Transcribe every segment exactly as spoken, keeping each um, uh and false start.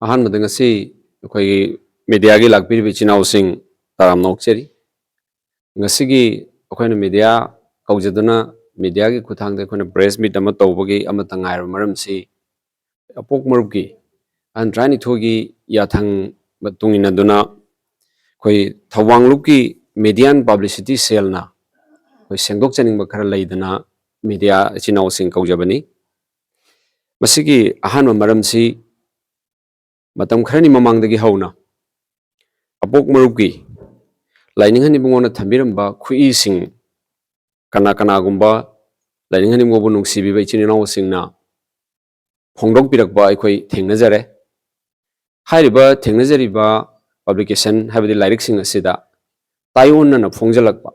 ꯑꯍꯥꯟꯕꯗ ꯉꯁꯤ ꯑꯩꯈꯣꯏꯒꯤ ꯃꯦꯗꯤꯌꯥꯒꯤ ꯂꯥꯛꯄꯤꯔꯤꯕ ꯏꯆꯤꯟ ꯏꯅꯥꯎꯁꯤꯡ ꯇꯔꯥꯝꯅ ꯑꯣꯛꯆꯔꯤ꯫ ꯉꯁꯤꯒꯤ ꯑꯩꯈꯣꯏꯅ ꯃꯦꯗꯤꯌꯥ ꯀꯧꯖꯗꯨꯅ ꯃꯦꯗꯤꯌꯥꯒꯤ ꯈꯨꯠꯊꯥꯡꯗ ꯑꯩꯈꯣꯏꯅ ꯄ꯭ꯔꯦꯁ ꯃꯤꯠ ꯑꯃ ꯇꯧꯕꯒꯤ ꯑꯃꯠꯇ ꯉꯥꯏꯔꯕ ꯃꯔꯝꯁꯤ, ꯑꯄꯣꯛ ꯃꯔꯨꯞꯀꯤ ꯑꯍꯟ ꯇꯔꯥꯅꯤꯊꯣꯏꯒꯤ ꯌꯥꯊꯪ ꯃꯇꯨꯡ ꯏꯟꯅꯗꯨꯅ ꯑꯩꯈꯣꯏ ꯊꯧꯕꯥꯜ ꯂꯨꯞꯀꯤ ꯃꯦꯗꯤꯌꯥ ꯑꯦꯟ ꯄꯕ꯭ꯂꯤꯁꯤꯇꯤ ꯁꯦꯜꯅ ꯑꯩꯈꯣꯏ ꯁꯦꯡꯗꯣꯛꯆꯅꯤꯡꯕ ꯈꯔ ꯂꯩꯗꯅ ꯃꯦꯗꯤꯌꯥ ꯏꯆꯤꯟ ꯏꯅꯥꯎꯁꯤꯡ ꯀꯧꯖꯕꯅꯤ꯫ ꯃꯁꯤꯒꯤ ꯑꯍꯥꯟꯕ ꯃꯔꯝꯁꯤ, ꯃꯇꯝ ꯈꯔꯅꯤ ꯃꯃꯥꯡꯗꯒꯤ ꯍꯧꯅ ꯑꯄꯣꯛ ꯃꯔꯨꯞꯀꯤ ꯂꯥꯏꯅꯤꯡꯍꯟ ꯏꯕꯨꯡꯉꯣꯅ ꯊꯝꯕꯤꯔꯝꯕ ꯈꯨꯏꯁꯤꯡ, ꯀꯅꯥ ꯀꯅꯥꯒꯨꯝꯕ ꯂꯥꯏꯅꯤꯡꯍꯟ ꯏꯕꯨꯡꯉꯣꯕꯨ ꯅꯨꯡꯁꯤꯕꯤꯕ ꯏꯆꯤꯟ ꯏꯅꯥꯎꯁꯤꯡꯅ ꯐꯣꯡꯗꯣꯛꯄꯤꯔꯛꯄ ꯑꯩꯈꯣꯏ ꯊꯦꯡꯅꯖꯔꯦ꯫ ꯍꯥꯏꯔꯤꯕ ꯊꯦꯡꯅꯖꯔꯤꯕ ꯄꯕ꯭ꯂꯤꯀꯦꯁꯟ, ꯍꯥꯏꯕꯗꯤ ꯂꯥꯏꯔꯤꯛꯁꯤꯡ ꯑꯁꯤꯗ ꯇꯥꯏꯑꯣꯟꯅꯅ ꯐꯣꯡꯖꯤꯜꯂꯛꯄ,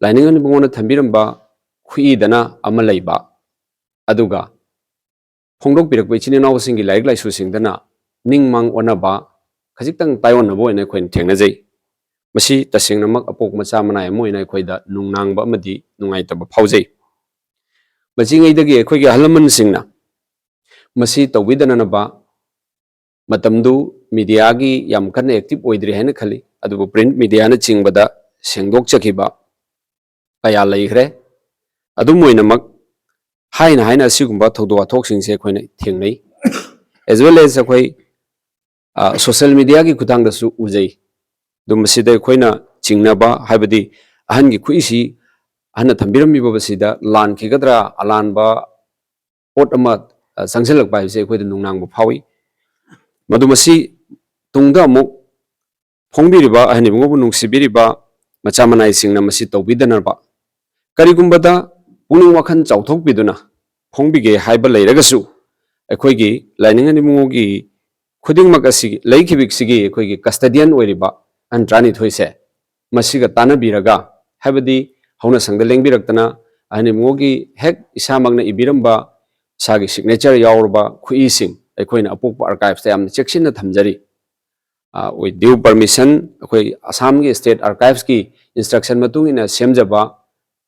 ꯂꯥꯏꯅꯤꯡꯍꯟ ꯏꯕꯨꯡꯉꯣꯅ ꯊꯝꯕꯤꯔꯝꯕ ꯈꯨꯏꯗꯅ ꯑꯃ ꯂꯩꯕ, ꯑꯗꯨꯒ ꯐꯣꯡꯗꯣꯛꯄꯤꯔꯛꯄ ꯏꯆꯤꯟ ꯏꯅꯥꯎꯁꯤꯡꯒꯤ ꯂꯥꯏꯔꯤꯛ ꯂꯥꯏꯁꯨꯁꯤꯡꯗꯅ ꯅꯤꯡ ꯃꯥꯡ ꯑꯣꯟꯅꯕ, ꯈꯖꯤꯛꯇꯪ ꯇꯥꯏꯑꯣꯟꯅꯕ ꯑꯣꯏꯅ ꯑꯩꯈꯣꯏꯅ ꯊꯦꯡꯅꯖꯩ꯫ ꯃꯁꯤ ꯇꯁꯦꯡꯅꯃꯛ ꯑꯄꯣꯛ ꯃꯆꯥ ꯃꯅꯥꯏ ꯑꯃ ꯑꯣꯏꯅ ꯑꯩꯈꯣꯏꯗ ꯅꯨꯡꯅꯥꯡꯕ ꯑꯃꯗꯤ ꯅꯨꯡꯉꯥꯏꯇꯕ ꯐꯥꯎꯖꯩ꯫ ꯃꯁꯤꯉꯩꯗꯒꯤ ꯑꯩꯈꯣꯏꯒꯤ ꯑꯍꯜ ꯂꯃꯟꯁꯤꯡꯅ ꯃꯁꯤ ꯇꯧꯕꯤꯗꯅꯅꯕ, ꯃꯇꯝꯗꯨ ꯃꯦꯗꯤꯌꯥꯒꯤ ꯌꯥꯝ ꯀꯟꯅ ꯑꯦꯛꯇꯤꯚ ꯑꯣꯏꯗ꯭ꯔꯤ ꯍꯥꯏꯅ ꯈꯜꯂꯤ, ꯑꯗꯨꯕꯨ ꯄ꯭ꯔꯤꯟꯠ ꯃꯦꯗꯤꯌꯥꯅꯆꯤꯡꯕꯗ ꯁꯦꯡꯗꯣꯛꯆꯈꯤꯕ ꯀꯌꯥ ꯂꯩꯈ꯭ꯔꯦ꯫ ꯑꯗꯨꯝ ꯑꯣꯏꯅꯃꯛ, ꯍꯥꯏꯅ ꯍꯥꯏꯅ ꯑꯁꯤꯒꯨꯝꯕ ꯊꯧꯗꯣꯛ ꯋꯥꯊꯣꯛꯁꯤꯡꯁꯦ ꯑꯩꯈꯣꯏꯅ ꯊꯦꯡꯅꯩ, as well as ꯑꯩꯈꯣꯏ ꯁꯣꯁꯤꯌꯦꯜ ꯃꯦꯗꯤꯌꯥꯒꯤ ꯈꯨꯠꯊꯥꯡꯗꯁꯨ ꯎꯖꯩ꯫ ꯑꯗꯨ ꯃꯁꯤꯗ ꯑꯩꯈꯣꯏꯅ ꯆꯤꯡꯅꯕ, ꯍꯥꯏꯕꯗꯤ ꯑꯍꯟꯒꯤ ꯈꯨꯏꯁꯤ ꯑꯍꯟꯅ ꯊꯝꯕꯤꯔꯝꯃꯤꯕꯁꯤꯗ ꯂꯥꯟꯈꯤꯒꯗ꯭ꯔꯥ, ꯑꯂꯥꯟꯕ ꯄꯣꯠ ꯑꯃ, ꯑ, ꯆꯪꯁꯤꯜꯂꯛꯄ ꯍꯥꯏꯕꯁꯦ ꯑꯩꯈꯣꯏꯗ ꯅꯨꯡꯅꯥꯡꯕ ꯐꯥꯎꯏ꯫ ꯃꯗꯨ ꯃꯁꯤ ꯇꯨꯡꯗ ꯑꯃꯨꯛ ꯐꯣꯡꯕꯤꯔꯤꯕ ꯑꯍꯟ ꯏꯕꯨꯡꯉꯣꯕꯨ ꯅꯨꯡꯁꯤꯕꯤꯔꯤꯕ ꯃꯆꯥ ꯃꯅꯥꯏꯁꯤꯡꯅ ꯃꯁꯤ ꯇꯧꯕꯤꯗꯅꯕ, ꯀꯔꯤꯒꯨꯝꯕꯗ ꯄꯨꯛꯅꯤꯡ ꯋꯥꯈꯜ ꯆꯥꯎꯊꯣꯛꯄꯤꯗꯨꯅ ꯐꯣꯡꯕꯤꯒꯦ ꯍꯥꯏꯕ ꯂꯩꯔꯒꯁꯨ, ꯑꯩꯈꯣꯏꯒꯤ ꯂꯥꯏꯅꯤꯡ ꯏꯕꯨꯡꯉꯣꯒꯤ ꯈꯨꯗꯤꯡꯃꯛ ꯑꯁꯤ ꯂꯩꯈꯤꯕꯁꯤꯒꯤ ꯑꯩꯈꯣꯏꯒꯤ ꯀꯁꯇꯗꯤꯌꯟ ꯑꯣꯏꯔꯤꯕ ꯑꯍꯟ ꯇꯔꯥꯅꯤꯊꯣꯏꯁꯦ, ꯃꯁꯤꯒ ꯇꯥꯟꯅꯕꯤꯔꯒ, ꯍꯥꯏꯕꯗꯤ ꯍꯧꯅ ꯁꯪꯗ ꯂꯦꯡꯕꯤꯔꯛꯇꯅ ꯑꯍꯟ ꯏꯕꯨꯡꯉꯣꯒꯤ ꯍꯦꯛ ꯏꯁꯥꯃꯛꯅ ꯏꯕꯤꯔꯝꯕ ꯏꯁꯥꯒꯤ ꯁꯤꯒꯅꯦꯆꯔ ꯌꯥꯎꯔꯕ ꯈꯨꯏꯁꯤꯡ ꯑꯩꯈꯣꯏꯅ ꯑꯄꯣꯛꯄ ꯑꯥꯔꯀꯥꯏꯚꯁꯇ ꯌꯥꯝꯅ ꯆꯦꯛꯁꯤꯟꯅ ꯊꯝꯖꯔꯤ꯫ ꯑ, with due permission, ꯑꯩꯈꯣꯏ ꯑꯁꯥꯝꯒꯤ ꯁ꯭ꯇꯦꯠ ꯑꯥꯔꯀꯥꯏꯚꯁꯀꯤ ꯏꯟꯁꯇ꯭ꯔꯛꯁꯟ ꯃꯇꯨꯡ ꯏꯟꯅ ꯁꯦꯝꯖꯕ,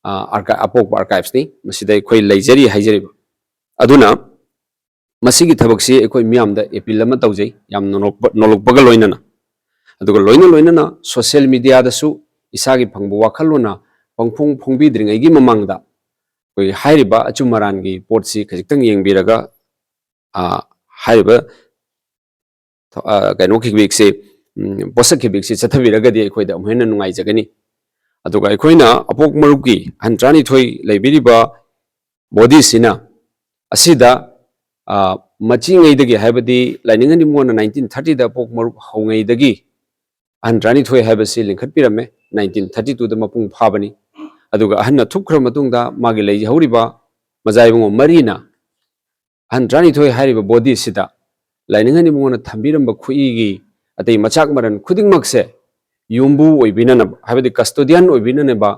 ꯑ, ꯑꯥꯔꯀꯥ-, ꯑꯄꯣꯛꯄ ꯑꯥꯔꯀꯥꯏꯚꯁꯅꯤ꯫ ꯃꯁꯤꯗ ꯑꯩꯈꯣꯏ ꯂꯩꯖꯔꯤ ꯍꯥꯏꯖꯔꯤꯕ꯫ ꯑꯗꯨꯅ ꯃꯁꯤꯒꯤ ꯊꯕꯛꯁꯤ ꯑꯩꯈꯣꯏ ꯃꯤꯌꯥꯝꯗ ꯑꯦꯄꯤꯜ ꯑꯃ ꯇꯧꯖꯩ, ꯌꯥꯝ ꯅꯣꯂꯣꯛꯄ-, ꯅꯣꯂꯣꯛꯄꯒ ꯂꯣꯏꯅꯅ꯫ ꯑꯗꯨꯒ ꯂꯣꯏꯅ ꯂꯣꯏꯅꯅ ꯁꯣꯁꯤꯌꯦꯜ ꯃꯤꯗꯤꯌꯥꯗꯁꯨ ꯏꯁꯥꯒꯤ ꯐꯪꯕ ꯋꯥꯈꯜꯂꯣꯟꯅ ꯄꯪꯐꯣꯡ ꯐꯣꯡꯕꯤꯗ꯭ꯔꯤꯉꯩꯒꯤ ꯃꯃꯥꯡꯗ ꯑꯩꯈꯣꯏꯒꯤ ꯍꯥꯏꯔꯤꯕ ꯑꯆꯨꯝ ꯑꯔꯥꯟꯒꯤ ꯄꯣꯠꯁꯤ ꯈꯖꯤꯛꯇꯪ ꯌꯦꯡꯕꯤꯔꯒ, ꯑ, ꯍꯥꯏꯔꯤꯕ ꯊ-, ꯑ, ꯀꯩꯅꯣ ꯈꯤꯕꯤꯛꯁꯤ, ꯎꯝ, ꯄꯣꯠꯁꯛ ꯈꯤꯕꯤꯛꯁꯤ ꯆꯠꯊꯕꯤꯔꯒꯗꯤ ꯑꯩꯈꯣꯏꯗ ꯑꯃꯨꯛ ꯍꯦꯟꯅ ꯅꯨꯡꯉꯥꯏꯖꯒꯅꯤ꯫ ꯑꯗꯨꯒ ꯑꯩꯈꯣꯏꯅ ꯑꯄꯣꯛ ꯃꯔꯨꯞꯀꯤ ꯑꯍꯟ ꯇꯔꯥꯅꯤꯊꯣꯏ ꯂꯩꯕꯤꯔꯤꯕ ꯕꯣꯗꯤꯁꯤꯅ ꯑꯁꯤꯗ, ꯑ, ꯃꯆꯤꯉꯩꯗꯒꯤ, ꯍꯥꯏꯕꯗꯤ ꯂꯥꯏꯅꯤꯡ ꯍꯟ ꯏꯕꯨꯡꯉꯣꯅ ꯅꯥꯏꯟꯇꯤꯟ ꯊꯥꯔꯇꯤꯗ ꯑꯄꯣꯛ ꯃꯔꯨꯞ ꯍꯧꯉꯩꯗꯒꯤ ꯑꯍꯟ ꯇꯔꯥꯅꯤꯊꯣꯏ ꯍꯥꯏꯕꯁꯤ ꯂꯤꯡꯈꯠꯄꯤꯔꯝꯃꯦ, ꯅꯥꯏꯟꯇꯤꯟ ꯊꯥꯔꯇꯤ ꯇꯨꯗ ꯃꯄꯨꯡ ꯐꯥꯕꯅꯤ꯫ ꯑꯗꯨꯒ ꯑꯍꯟꯅ ꯊꯨꯞꯈ꯭ꯔ ꯃꯇꯨꯡꯗ ꯃꯥꯒꯤ ꯂꯩꯍꯧꯔꯤꯕ ꯃꯖꯥ ꯏꯕꯨꯡꯉꯣ ꯃꯔꯤꯅ ꯑꯍꯟ ꯇꯔꯥꯅꯤꯊꯣꯏ ꯍꯥꯏꯔꯤꯕ ꯕꯣꯗꯤꯁꯤꯗ ꯂꯥꯏꯅꯤꯡ ꯍꯟ ꯏꯕꯨꯡꯉꯣꯅ ꯊꯝꯕꯤꯔꯝꯕ ꯈꯨꯏꯒꯤ ꯑꯇꯩ ꯃꯆꯥꯛ ꯃꯔꯟ ꯈꯨꯗꯤꯡꯃꯛꯁꯦ ꯌꯨꯝꯕꯨ ꯑꯣꯏꯕꯤꯅꯅꯕ, ꯍꯥꯏꯕꯗꯤ ꯀꯁꯇꯣꯗꯤꯌꯟ ꯑꯣꯏꯕꯤꯅꯅꯕ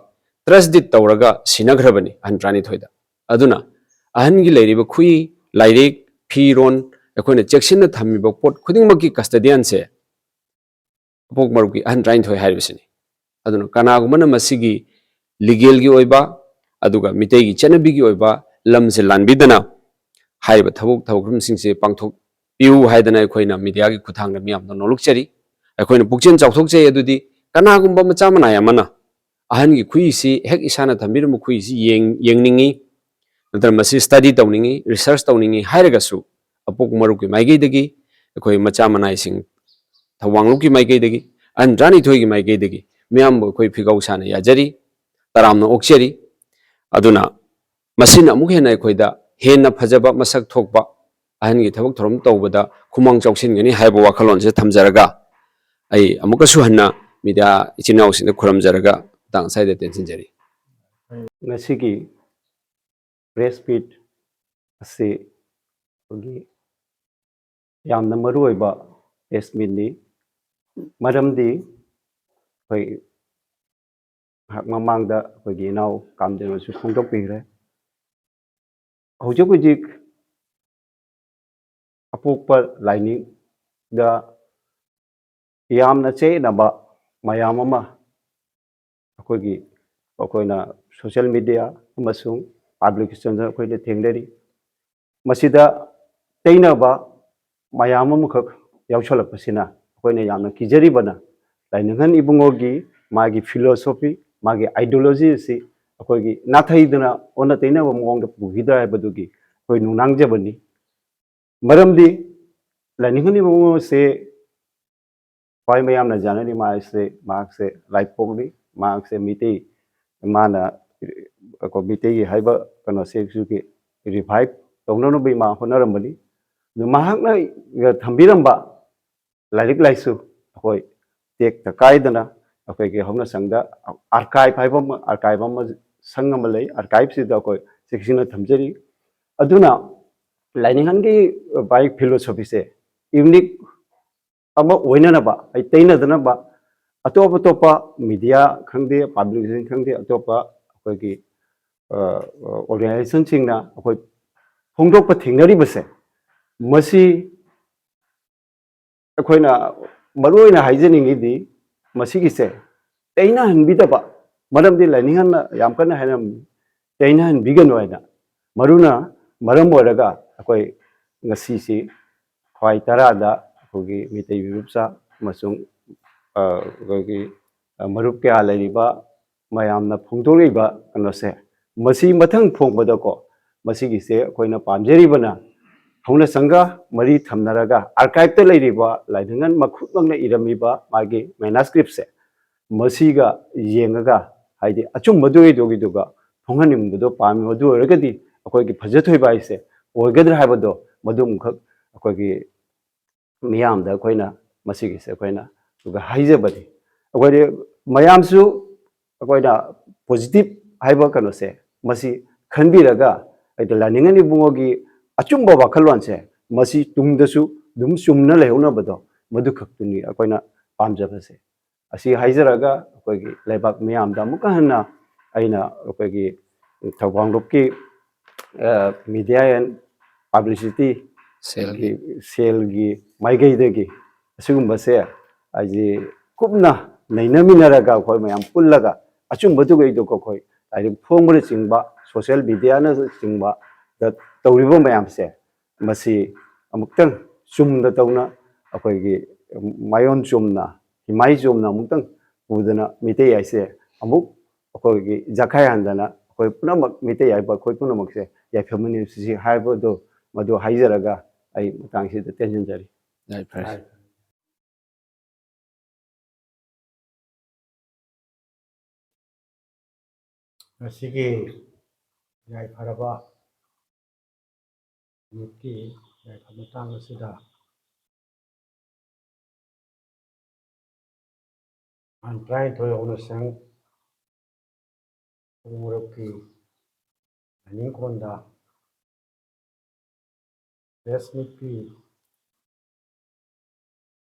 ꯇ꯭ꯔꯁ ꯗꯤꯠ ꯇꯧꯔꯒ ꯁꯤꯟꯅꯈ꯭ꯔꯕꯅꯤ ꯑꯍꯟ ꯇꯔꯥꯅꯤꯊꯣꯏꯗ꯫ ꯑꯗꯨꯅ ꯑꯍꯟꯒꯤ ꯂꯩꯔꯤꯕ ꯈꯨꯏ, ꯂꯥꯏꯔꯤꯛ, ꯐꯤꯔꯣꯟ, ꯑꯩꯈꯣꯏꯅ ꯆꯦꯛꯁꯤꯟꯅ ꯊꯝꯃꯤꯕ ꯄꯣꯠ ꯈꯨꯗꯤꯡꯃꯛꯀꯤ ꯀꯁꯇꯗꯤꯌꯟꯁꯦ ꯑꯄꯣꯛ ꯃꯔꯨꯞꯀꯤ ꯑꯍꯟ ꯇꯔꯥꯅꯤꯊꯣꯏ ꯍꯥꯏꯔꯤꯕꯁꯤꯅꯤ꯫ ꯑꯗꯨꯅ ꯀꯅꯥꯒꯨꯝꯕꯅ ꯃꯁꯤꯒꯤ ꯂꯤꯒꯦꯜꯒꯤ ꯑꯣꯏꯕ, ꯑꯗꯨꯒ ꯃꯤꯇꯩꯒꯤ ꯆꯠꯅꯕꯤꯒꯤ ꯑꯣꯏꯕ ꯂꯝꯁꯦ ꯂꯥꯟꯕꯤꯗꯅ ꯍꯥꯏꯔꯤꯕ ꯊꯕꯛ ꯊꯧꯔꯝꯁꯤꯡꯁꯦ ꯄꯥꯡꯊꯣꯛꯄꯤꯌꯨ ꯍꯥꯏꯗꯅ ꯑꯩꯈꯣꯏꯅ ꯃꯤꯗꯤꯌꯥꯒꯤ ꯈꯨꯠꯊꯥꯡꯗ ꯃꯤꯌꯥꯝꯗ ꯅꯣꯂꯨꯛꯆꯔꯤ꯫ ꯑꯩꯈꯣꯏꯅ ꯄꯨꯛꯆꯦꯜ ꯆꯥꯎꯊꯣꯛꯆꯩ꯫ ꯑꯗꯨꯗꯤ ꯀꯅꯥꯒꯨꯝꯕ ꯃꯆꯥ ꯃꯅꯥꯏ ꯑꯃꯅ ꯑꯍꯟꯒꯤ ꯈꯨꯏꯁꯤ, ꯍꯦꯛ ꯏꯁꯥꯅ ꯊꯝꯕꯤꯔꯝꯕ ꯈꯨꯏꯁꯤ ꯌꯦꯡ-, ꯌꯦꯡꯅꯤꯡꯉꯤ, ꯅꯠꯇ꯭ꯔꯒ ꯃꯁꯤ ꯁ꯭ꯇꯗꯤ ꯇꯧꯅꯤꯡꯉꯤ, ꯔꯤꯁꯔꯁ ꯇꯧꯅꯤꯡꯉꯤ ꯍꯥꯏꯔꯒꯁꯨ, ꯑꯄꯣꯛꯄ ꯃꯔꯨꯞꯀꯤ ꯃꯥꯏꯀꯩꯗꯒꯤ, ꯑꯩꯈꯣꯏ ꯃꯆꯥ ꯃꯅꯥꯏꯁꯤꯡ ꯊꯧꯕꯥꯡꯂꯨꯞꯀꯤ ꯃꯥꯏꯀꯩꯗꯒꯤ, ꯑꯍꯟ ꯇꯔꯥꯅꯤꯊꯣꯏꯒꯤ ꯃꯥꯏꯀꯩꯗꯒꯤ ꯃꯤꯌꯥꯝꯕꯨ ꯑꯩꯈꯣꯏ ꯐꯤꯒꯧ ꯁꯥꯅ ꯌꯥꯖꯔꯤ, ꯇꯔꯥꯝꯅ ꯑꯣꯛꯆꯔꯤ꯫ ꯑꯗꯨꯅ ꯃꯁꯤꯅ ꯑꯃꯨꯛ ꯍꯦꯟꯅ ꯑꯩꯈꯣꯏꯗ ꯍꯦꯟꯅ ꯐꯖꯕ, ꯃꯁꯛ ꯊꯣꯛꯄ ꯑꯍꯟꯒꯤ ꯊꯕꯛ ꯊꯧꯔꯝ ꯇꯧꯕꯗ ꯈꯨꯃꯥꯡ ꯆꯥꯎꯁꯤꯟꯒꯅꯤ ꯍꯥꯏꯕ ꯋꯥꯈꯜꯂꯣꯟꯁꯦ ꯊꯝꯖꯔꯒ, ꯑꯩ ꯑꯃꯨꯛꯀꯁꯨ ꯍꯟꯅ ꯃꯤꯗꯤꯌꯥ ꯏꯆꯤꯟ ꯏꯅꯥꯎꯁꯤꯡꯗ ꯈꯨꯔꯨꯝꯖꯔꯒ ꯃꯇꯥꯡ ꯑꯁ꯭ꯋꯥꯏꯗ ꯇꯦꯟꯁꯤꯟꯖꯔꯤ꯫ ꯉꯁꯤꯒꯤ ꯄ꯭ꯔꯦꯁ ꯃꯤꯠ ꯑꯁꯤ ꯑꯩꯈꯣꯏꯒꯤ ꯌꯥꯝꯅ ꯃꯔꯨ ꯑꯣꯏꯕ ꯄ꯭ꯔꯦꯁ ꯃꯤꯠꯅꯤ꯫ ꯃꯔꯝꯗꯤ ꯑꯩꯈꯣꯏ ꯉꯥꯏꯍꯥꯛ ꯃꯃꯥꯡꯗ ꯑꯩꯈꯣꯏꯒꯤ ꯏꯅꯥꯎ ꯀꯥꯝꯖꯟꯅꯁꯨ ꯐꯣꯡꯗꯣꯛꯄꯤꯈ꯭ꯔꯦ꯫ ꯍꯧꯖꯤꯛ ꯍꯧꯖꯤꯛ ꯑꯄꯣꯛꯄ ꯂꯥꯏꯅꯤꯡꯗ ꯌꯥꯝꯅ ꯆꯌꯦꯠꯅꯕ ꯃꯌꯥꯝ ꯑꯃ ꯑꯩꯈꯣꯏꯒꯤ, ꯑꯩꯈꯣꯏꯅ ꯁꯣꯁꯤꯌꯦꯜ ꯃꯤꯗꯤꯌꯥ ꯑꯃꯁꯨꯡ ꯄꯕ꯭ꯂꯤꯀꯦꯁꯟꯗ ꯑꯩꯈꯣꯏꯅ ꯊꯦꯡꯅꯔꯤ꯫ ꯃꯁꯤꯗ ꯇꯩꯅꯕ ꯃꯌꯥꯝ ꯑꯃꯈꯛ ꯌꯥꯎꯁꯜꯂꯛꯄꯁꯤꯅ ꯑꯩꯈꯣꯏꯅ ꯌꯥꯝꯅ ꯀꯤꯖꯔꯤꯕꯅ, ꯂꯥꯏꯅꯤꯡꯍꯟ ꯏꯕꯨꯡꯉꯣꯒꯤ ꯃꯥꯒꯤ philosophy, ꯃꯥꯒꯤ ideology ꯑꯁꯤ ꯑꯩꯈꯣꯏꯒꯤ ꯅꯥꯊꯩꯗꯅ ꯑꯣꯟꯅ ꯇꯩꯅꯕ ꯃꯑꯣꯡꯗ ꯄꯨꯈꯤꯗ꯭ꯔꯥ ꯍꯥꯏꯕꯗꯨꯒꯤ ꯑꯩꯈꯣꯏ ꯅꯨꯡꯅꯥꯡꯖꯕꯅꯤ꯫ ꯃꯔꯝꯗꯤ ꯂꯥꯏꯅꯤꯡꯍꯟ ꯏꯕꯨꯡꯉꯣꯁꯦ ꯈ꯭ꯋꯥꯏ ꯃꯌꯥꯝꯅ ꯌꯥꯅꯔꯤ ꯃꯥꯁꯦ, ꯃꯍꯥꯛꯁꯦ ꯂꯥꯏꯄꯣꯛꯅꯤ, ꯃꯍꯥꯛꯁꯦ ꯃꯤꯇꯩ, ꯃꯥꯅ ꯑꯩꯈꯣꯏ ꯃꯤꯇꯩꯒꯤ ꯍꯥꯏꯕ ꯀꯩꯅꯣꯁꯦ ꯁꯤꯒꯤ revive ꯇꯧꯅꯅꯕꯒꯤ ꯃꯥ ꯍꯣꯠꯅꯔꯝꯕꯅꯤ꯫ ꯑꯗꯨ ꯃꯍꯥꯛꯅ ꯊꯝꯕꯤꯔꯝꯕ ꯂꯥꯏꯔꯤꯛ ꯂꯥꯏꯁꯨ ꯑꯩꯈꯣꯏ ꯇꯦꯛꯇ ꯀꯥꯏꯗꯅ ꯑꯩꯈꯣꯏꯒꯤ ꯍꯧꯅ ꯁꯪꯗ archive ꯍꯥꯏꯕ ꯑꯃ, archive ꯑꯃ, ꯁꯪ ꯑꯃ ꯂꯩ꯫ Archive ꯁꯤꯗ ꯑꯩꯈꯣꯏ ꯆꯦꯛꯁꯤꯟꯅ ꯊꯝꯖꯔꯤ꯫ ꯑꯗꯨꯅ ꯂꯥꯏꯅꯤꯡꯍꯟꯒꯤ ꯃꯥꯒꯤ philosophy ꯁꯦ unique ꯑꯃ ꯑꯣꯏꯅꯅꯕ, ꯑꯩ ꯇꯩꯅꯗꯅꯕ ꯑꯇꯣꯞ ꯑꯇꯣꯞꯄ media ꯈꯪꯗꯦ, publication ꯈꯪꯗꯦ, ꯑꯇꯣꯞꯄ ꯑꯩꯈꯣꯏꯒꯤ, ꯑ, organization ꯁꯤꯡꯅ ꯑꯩꯈꯣꯏ ꯐꯣꯡꯗꯣꯛꯄ ꯊꯦꯡꯅꯔꯤꯕꯁꯦ, ꯃꯁꯤ ꯑꯩꯈꯣꯏꯅ ꯃꯔꯨ ꯑꯣꯏꯅ ꯍꯥꯏꯖꯅꯤꯡꯉꯤꯗꯤ ꯃꯁꯤꯒꯤꯁꯦ ꯇꯩꯅꯍꯟꯕꯤꯗꯕ, ꯃꯔꯝꯗꯤ ꯂꯥꯏꯅꯤꯡꯍꯟꯅ ꯌꯥꯝ ꯀꯟꯅ ꯍꯥꯏꯔꯝꯃꯤ, ꯇꯩꯅꯍꯟꯕꯤꯒꯅꯨ ꯍꯥꯏꯅ꯫ ꯃꯔꯨꯅ ꯃꯔꯝ ꯑꯣꯏꯔꯒ ꯑꯩꯈꯣꯏ ꯉꯁꯤꯁꯤ ꯈ꯭ꯋꯥꯏ ꯇꯔꯥꯗ ꯑꯩꯈꯣꯏꯒꯤ ꯃꯤꯇꯩ ꯃꯤꯔꯨꯞꯆꯥ ꯑꯃꯁꯨꯡ, ꯑ, ꯑꯩꯈꯣꯏꯒꯤ, ꯑ, ꯃꯔꯨꯞ ꯀꯌꯥ ꯂꯩꯔꯤꯕ ꯃꯌꯥꯝꯅ ꯐꯣꯡꯗꯣꯔꯛꯏꯕ ꯀꯩꯅꯣꯁꯦ, ꯃꯁꯤ ꯃꯊꯪ ꯐꯣꯡꯕꯗꯀꯣ, ꯃꯁꯤꯒꯤꯁꯦ ꯑꯩꯈꯣꯏꯅ ꯄꯥꯝꯖꯔꯤꯕꯅ ꯍꯧꯅ ꯁꯪꯒ ꯃꯔꯤ ꯊꯝꯅꯔꯒ archive ꯇ ꯂꯩꯔꯤꯕ ꯂꯥꯏꯅꯤꯡꯍꯟ ꯃꯈꯨꯠꯃꯛꯅ ꯏꯔꯝꯃꯤꯕ ꯃꯥꯒꯤ manuscript ꯁꯦ, ꯃꯁꯤꯒ ꯌꯦꯡꯉꯒ, ꯍꯥꯏꯗꯤ ꯑꯆꯨꯝꯕꯗꯨ ꯑꯣꯏꯗꯣꯏꯗꯨꯒ ꯐꯣꯡꯍꯟꯅꯤꯡꯕꯗꯣ ꯄꯥꯝꯃꯤ꯫ ꯑꯗꯨ ꯑꯣꯏꯔꯒꯗꯤ ꯑꯩꯈꯣꯏꯒꯤ ꯐꯖ ꯊꯣꯏꯕ ꯍꯥꯏꯁꯦ ꯑꯣꯏꯒꯗ꯭ꯔꯥ ꯍꯥꯏꯕꯗꯣ ꯃꯗꯨ ꯑꯃꯈꯛ ꯑꯩꯈꯣꯏꯒꯤ ꯃꯤꯌꯥꯝꯗ ꯑꯩꯈꯣꯏꯅ ꯃꯁꯤꯒꯤꯁꯦ ꯑꯩꯈꯣꯏꯅ ꯑꯗꯨꯒ ꯍꯥꯏꯖꯕꯅꯤ꯫ ꯑꯩꯈꯣꯏꯗꯤ ꯃꯌꯥꯝꯁꯨ ꯑꯩꯈꯣꯏꯅ positive ꯍꯥꯏꯕ ꯀꯩꯅꯣꯁꯦ ꯃꯁꯤ ꯈꯟꯕꯤꯔꯒ, ꯍꯥꯏꯗꯤ ꯂꯥꯏꯅꯤꯡꯍꯟ ꯏꯕꯨꯡꯉꯣꯒꯤ ꯑꯆꯨꯝꯕ ꯋꯥꯈꯜꯂꯣꯟꯁꯦ ꯃꯁꯤ ꯇꯨꯡꯗꯁꯨ ꯑꯗꯨꯝ ꯆꯨꯝꯅ ꯂꯩꯍꯧꯅꯕꯗꯣ, ꯃꯗꯨ ꯈꯛꯇꯅꯤ ꯑꯩꯈꯣꯏꯅ ꯄꯥꯝꯖꯕꯁꯦ꯫ ꯑꯁꯤ ꯍꯥꯏꯖꯔꯒ ꯑꯩꯈꯣꯏꯒꯤ ꯂꯩꯕꯥꯛ ꯃꯤꯌꯥꯝꯗ ꯑꯃꯨꯛꯀ ꯍꯟꯅ ꯑꯩꯅ ꯑꯩꯈꯣꯏꯒꯤ ꯊꯧꯕꯥꯜ ꯂꯨꯞꯀꯤ, ꯑ, media and publicity cell ꯒꯤ cell ꯒꯤ ꯃꯥꯏꯀꯩꯗꯒꯤ ꯑꯁꯤꯒꯨꯝꯕꯁꯦ ꯍꯥꯏꯗꯤ ꯀꯨꯞꯅ ꯅꯩꯅꯃꯤꯟꯅꯔꯒ ꯑꯩꯈꯣꯏ ꯃꯌꯥꯝ ꯄꯨꯜꯂꯒ ꯑꯆꯨꯝꯕꯗꯨꯒꯩꯗꯣ ꯑꯩꯈꯣꯏ ꯂꯥꯏꯔꯤꯛ ꯐꯣꯡꯕꯅꯆꯤꯡꯕ, social media ꯅꯆꯤꯡꯕꯗ ꯇꯧꯔꯤꯕ ꯃꯌꯥꯝꯁꯦ ꯃꯁꯤ ꯑꯃꯨꯛꯇꯪ ꯆꯨꯝꯅ ꯇꯧꯅ ꯑꯩꯈꯣꯏꯒꯤ ꯃꯥꯏꯑꯣꯟ ꯆꯨꯝꯅ, ꯏꯃꯥꯏ ꯆꯨꯝꯅ ꯑꯃꯨꯛꯇꯪ ꯄꯨꯗꯅ ꯃꯤꯇꯩ ꯍꯥꯏꯁꯦ ꯑꯃꯨꯛ ꯑꯩꯈꯣꯏꯒꯤ ꯖꯈꯥꯏ ꯍꯟꯗꯅ ꯑꯩꯈꯣꯏ ꯄꯨꯝꯅꯃꯛ ꯃꯤꯇꯩ ꯍꯥꯏꯕ ꯑꯩꯈꯣꯏ ꯄꯨꯝꯅꯃꯛꯁꯦ ꯌꯥꯏꯐꯃꯤꯟꯅꯁꯤ ꯍꯥꯏꯕꯗꯣ ꯃꯗꯨ ꯍꯥꯏꯖꯔꯒ ꯑꯩ ꯃꯇꯥꯡꯁꯤꯗ ꯇꯦꯟꯁꯤꯟꯖꯔꯤ꯫ ꯌꯥꯏꯐꯔꯦ꯫ ꯉꯁꯤꯒꯤ ꯌꯥꯏꯐꯔꯕ ꯅꯨꯃꯤꯠꯀꯤ ꯌꯥꯏꯐ ꯃꯇꯥꯡ ꯑꯁꯤꯗ ꯇꯥꯡ ꯇꯔꯥꯅꯤꯊꯣꯏ ꯍꯧꯅ ꯁꯪ ꯄꯨꯡ ꯃꯔꯨꯛꯀꯤ ꯂꯥꯏꯅꯤꯡꯈꯣꯟꯗ ꯄ꯭ꯔꯦꯁ ꯃꯤꯠꯀꯤ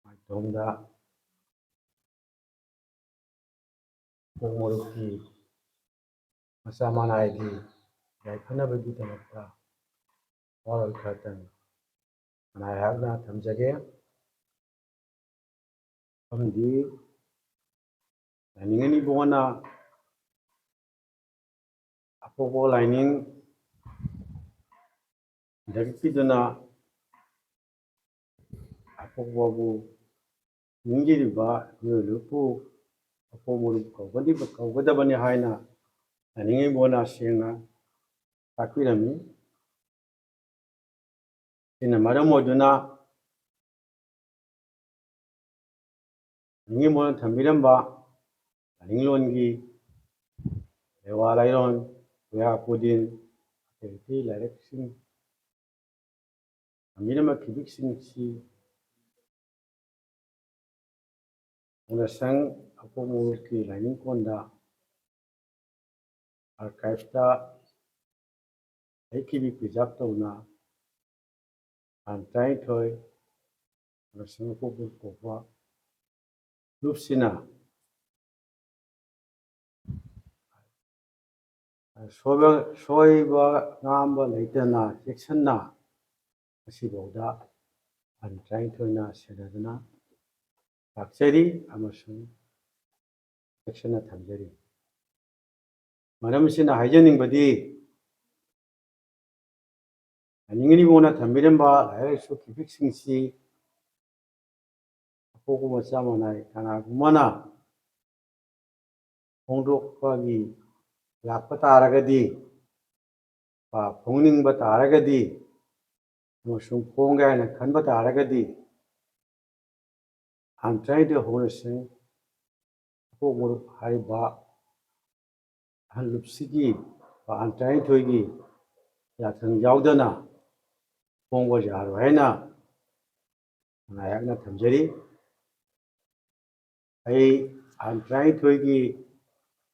ꯃꯥꯏꯊꯣꯡꯗ ꯄꯨꯡ ꯃꯔꯨꯛꯀꯤ ꯃꯆꯥ ꯃꯅꯥꯏꯒꯤ ꯌꯥꯏꯐꯅꯕꯒꯤꯗꯃꯛꯇ ꯋꯥꯔꯣꯏ ꯈꯔꯇꯪ ꯃꯅꯥꯏ ꯍꯥꯏꯔꯞꯅ ꯊꯝꯖꯒꯦ꯫ ꯃꯐꯝꯗꯤ ꯂꯥꯏꯅꯤꯡ ꯑꯅꯤꯕꯣꯅ ꯑꯄꯣꯛꯄ ꯂꯥꯏꯅꯤꯡ ꯗꯒꯤꯗꯨꯅ ꯑꯄꯣꯛꯄꯕꯨ ꯅꯤꯡꯕꯤꯔꯤꯕ ꯃꯤꯑꯣꯏ ꯂꯨꯞꯄꯨ ꯑꯄꯣꯛ ꯃꯔꯨꯞ ꯀꯧꯒꯗꯕꯅꯤ ꯍꯥꯏꯅ ꯂꯥꯏꯅꯤꯡ ꯑꯅꯤꯕꯣꯅ ꯁꯦꯡꯅ ꯇꯥꯛꯄꯤꯔꯝꯃꯤ꯫ ꯁꯤꯅ ꯃꯔꯝ ꯑꯣꯏꯗꯨꯅ ꯂꯥꯏꯅꯤꯡ ꯑꯅꯤꯕꯣꯅ ꯊꯝꯕꯤꯔꯝꯕ ꯂꯥꯏꯅꯤꯡꯂꯣꯟꯒꯤ ꯂꯩꯋꯥ ꯂꯥꯏꯔꯣꯟ, ꯄꯨꯌꯥ ꯄꯨꯗꯤꯟ, ꯑꯇꯩ ꯑꯇꯩ ꯂꯥꯏꯔꯤꯛꯁꯤꯡ ꯊꯝꯕꯤꯔꯝꯕ ꯈꯤꯕꯤꯛꯁꯤꯡꯁꯤ ꯍꯧꯅꯁꯪ ꯑꯄꯣꯛ ꯃꯔꯨꯞꯀꯤ ꯂꯥꯏꯅꯤꯡꯀꯣꯟꯗ ꯑꯥꯔꯀꯥꯏꯞꯇ ꯂꯩꯈꯤꯕꯤ ꯄ꯭ꯔꯤꯖꯥꯕ ꯇꯧꯅ ꯇꯥꯡ ꯇꯔꯥꯅꯤꯊꯣꯏ ꯍꯧꯅꯁꯪ ꯑꯄꯣꯛ ꯃꯔꯨꯞ ꯀꯧꯕ ꯂꯨꯞꯁꯤꯅ ꯁꯣꯏꯕ, ꯁꯣꯏꯕ ꯉꯥꯝꯕ ꯂꯩꯇꯅ ꯆꯦꯛꯁꯤꯟꯅ ꯉꯁꯤꯐꯥꯎꯗ ꯇꯥꯡ ꯇꯔꯥꯅꯤꯊꯣꯏꯅ ꯁꯦꯟꯅꯗꯨꯅ ꯂꯥꯛꯆꯔꯤ ꯑꯃꯁꯨꯡ ꯆꯦꯛꯁꯤꯟꯅ ꯊꯝꯖꯔꯤ꯫ ꯃꯔꯝ ꯑꯁꯤꯅ ꯍꯥꯏꯖꯅꯤꯡꯕꯗꯤ ꯂꯥꯏꯅꯤꯡ ꯏꯕꯣꯅ ꯊꯝꯕꯤꯔꯝꯕ ꯂꯥꯏꯔꯤꯛ ꯂꯥꯏꯁꯨ ꯈꯤꯕꯤꯛꯁꯤꯡꯁꯤ ꯑꯄꯣꯛꯄ ꯃꯆꯥ ꯃꯅꯥꯏ ꯀꯅꯥꯒꯨꯝꯕꯅ ꯐꯣꯡꯗꯣꯛꯄꯒꯤ ꯂꯥꯛꯄ ꯇꯥꯔꯒꯗꯤ, ꯄꯥ ꯐꯣꯡꯅꯤꯡꯕ ꯇꯥꯔꯒꯗꯤ, ꯑꯃꯁꯨꯡ ꯐꯣꯡꯒꯦ ꯍꯥꯏꯅ ꯈꯟꯕ ꯇꯥꯔꯒꯗꯤ, ꯑꯟꯇ꯭ꯔꯥꯏꯗ ꯍꯧꯅꯁꯤꯡ ꯑꯄꯣꯛ ꯃꯔꯨꯞ ꯍꯥꯏꯔꯤꯕ ꯑꯍꯜ ꯂꯨꯞꯁꯤꯒꯤ ꯄꯥꯟ ꯇꯔꯥꯅꯤꯊꯣꯏꯒꯤ ꯌꯥꯊꯪ ꯌꯥꯎꯗꯅ ꯐꯣꯡꯕ ꯌꯥꯔꯣꯏ ꯍꯥꯏꯅ ꯉꯥꯏꯍꯥꯛꯅ ꯊꯝꯖꯔꯤ꯫ ꯑꯩ ꯄꯥꯟ ꯇꯔꯥꯅꯤꯊꯣꯏꯒꯤ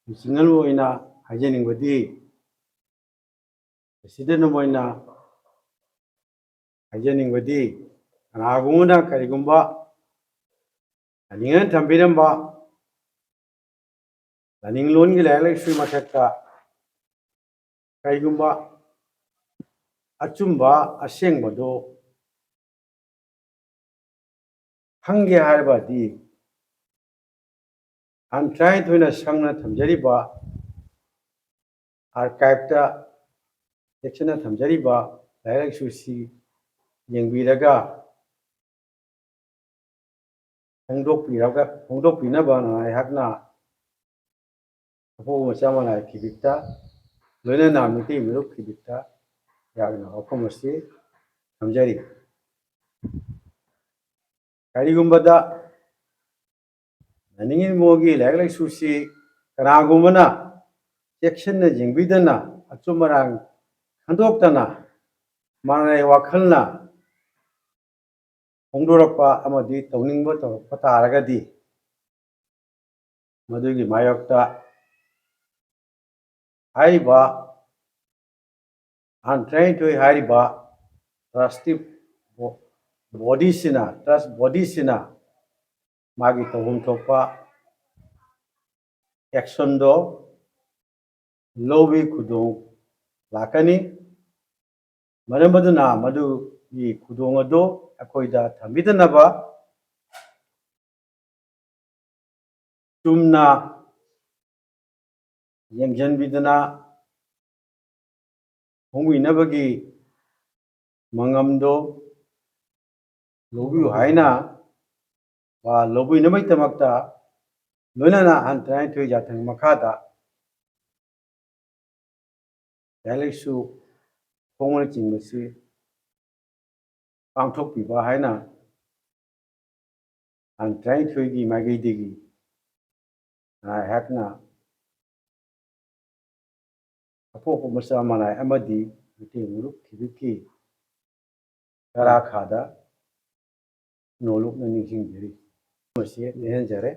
ꯂꯨꯆꯤꯡꯉꯜ ꯑꯣꯏꯅ ꯍꯥꯏꯖꯅꯤꯡꯕꯗꯤ, ꯄ꯭ꯔꯦꯁꯤꯗꯦꯟ ꯑꯃ ꯑꯣꯏꯅ ꯍꯥꯏꯖꯅꯤꯡꯕꯗꯤ, ꯀꯅꯥꯒꯨꯝꯕꯅ ꯀꯔꯤꯒꯨꯝꯕ ꯂꯥꯏꯅꯤꯡꯅ ꯊꯝꯕꯤꯔꯝꯕ ꯂꯥꯏꯅꯤꯡꯂꯣꯟꯒꯤ ꯂꯥꯏꯔꯤꯛ ꯂꯥꯏꯁꯨꯒꯤ ꯃꯊꯛꯇ ꯀꯔꯤꯒꯨꯝꯕ ꯑꯆꯨꯝꯕ ꯑꯁꯦꯡꯕꯗꯨ ꯈꯪꯒꯦ ꯍꯥꯏꯔꯕꯗꯤ, ꯄꯥꯟ ꯇꯔꯥꯅꯤꯊꯣꯏꯅ ꯁꯪꯅ ꯊꯝꯖꯔꯤꯕ ꯑꯥꯔꯀꯥꯏꯞꯇ ꯆꯦꯛꯁꯤꯟꯅ ꯊꯝꯖꯔꯤꯕ ꯂꯥꯏꯔꯤꯛ ꯂꯥꯏꯁꯨꯁꯤ ꯌꯦꯡꯕꯤꯔꯒ ꯐꯣꯡꯗꯣꯛꯄꯤꯔꯒ, ꯐꯣꯡꯗꯣꯛꯄꯤꯅꯕ ꯑꯩꯍꯥꯛꯅ ꯑꯄꯣꯛꯄ ꯃꯆꯥ ꯃꯅꯥꯏ ꯈꯤꯕꯤꯛꯇ, ꯂꯣꯏꯅꯅ ꯃꯤꯇꯩ ꯃꯔꯨꯞ ꯈꯤꯕꯤꯛꯇ ꯑꯩꯍꯥꯛꯅ ꯋꯥꯐꯝ ꯑꯁꯤ ꯊꯝꯖꯔꯤ꯫ ꯀꯔꯤꯒꯨꯝꯕꯗ ꯂꯥꯏꯅꯤꯡ ꯏꯃꯣꯒꯤ ꯂꯥꯏꯔꯤꯛ ꯂꯥꯏꯁꯨꯁꯤ ꯀꯅꯥꯒꯨꯝꯕꯅ ꯆꯦꯛꯁꯤꯟꯅ ꯌꯦꯡꯕꯤꯗꯅ, ꯑꯆꯨꯝ ꯑꯔꯥꯟ ꯈꯟꯗꯣꯛꯇꯅ, ꯃꯥꯟꯅꯔꯩ ꯋꯥꯈꯜꯅ ꯐꯣꯡꯗꯣꯔꯛꯄ ꯑꯃꯗꯤ ꯇꯧꯅꯤꯡꯕ ꯇꯧꯔꯛꯄ ꯇꯥꯔꯒꯗꯤ, ꯃꯗꯨꯒꯤ ꯃꯥꯌꯣꯛꯇ ꯍꯥꯏꯔꯤꯕ ꯄꯥꯟ ꯇꯔꯥꯅꯤꯊꯣꯏ ꯍꯥꯏꯔꯤꯕ ꯇ꯭ꯔꯁꯇꯤ ꯕꯣ-, ꯕꯣꯗꯤꯁꯤꯅ, ꯇ꯭ꯔꯁ ꯕꯣꯗꯤꯁꯤꯅ ꯃꯥꯒꯤ ꯇꯧꯐꯝ ꯊꯣꯛꯄ ꯑꯦꯛꯁꯟꯗꯣ ꯂꯧꯕꯒꯤ ꯈꯨꯗꯣꯡ ꯂꯥꯛꯀꯅꯤ꯫ ꯃꯔꯝ ꯑꯗꯨꯅ ꯃꯗꯨꯒꯤ ꯈꯨꯗꯣꯡ ꯑꯗꯨ ꯑꯩꯈꯣꯏꯗ ꯊꯝꯕꯤꯗꯅꯕ ꯆꯨꯝꯅ ꯌꯦꯡꯁꯤꯟꯕꯤꯗꯅ ꯐꯣꯡꯕꯤꯅꯕꯒꯤ ꯃꯉꯝꯗꯣ ꯂꯧꯕꯤꯌꯨ ꯍꯥꯏꯅ, ꯑ, ꯂꯧꯕꯤꯅꯕꯒꯤꯗꯃꯛꯇ ꯂꯣꯏꯅꯅ ꯑꯍꯟ ꯇꯔꯥꯅꯤꯊꯣꯏ ꯌꯥꯊꯪ ꯃꯈꯥꯗ ꯂꯥꯏꯔꯤꯛ ꯂꯥꯏꯁꯨ ꯈꯣꯡꯕꯅꯆꯤꯡꯕꯁꯤ ꯄꯥꯡꯊꯣꯛꯄꯤꯕ ꯍꯥꯏꯅ ꯑꯍꯟ ꯇꯔꯥꯅꯤꯊꯣꯏꯒꯤ ꯃꯥꯏꯀꯩꯗꯒꯤ ꯑꯩꯍꯥꯛꯅ ꯑꯄꯣꯛꯄ ꯃꯆꯥ ꯃꯅꯥꯏ ꯑꯃꯗꯤ ꯃꯩꯇꯩ ꯃꯔꯨꯞ ꯈꯤꯕꯤꯛꯀꯤ ꯀꯔꯥꯈꯥꯗ ꯅꯣꯂꯨꯛꯅ ꯅꯤꯡꯁꯤꯡꯖꯔꯤ꯫ ꯃꯁꯤ ꯂꯦꯡꯍꯟꯖꯔꯦ꯫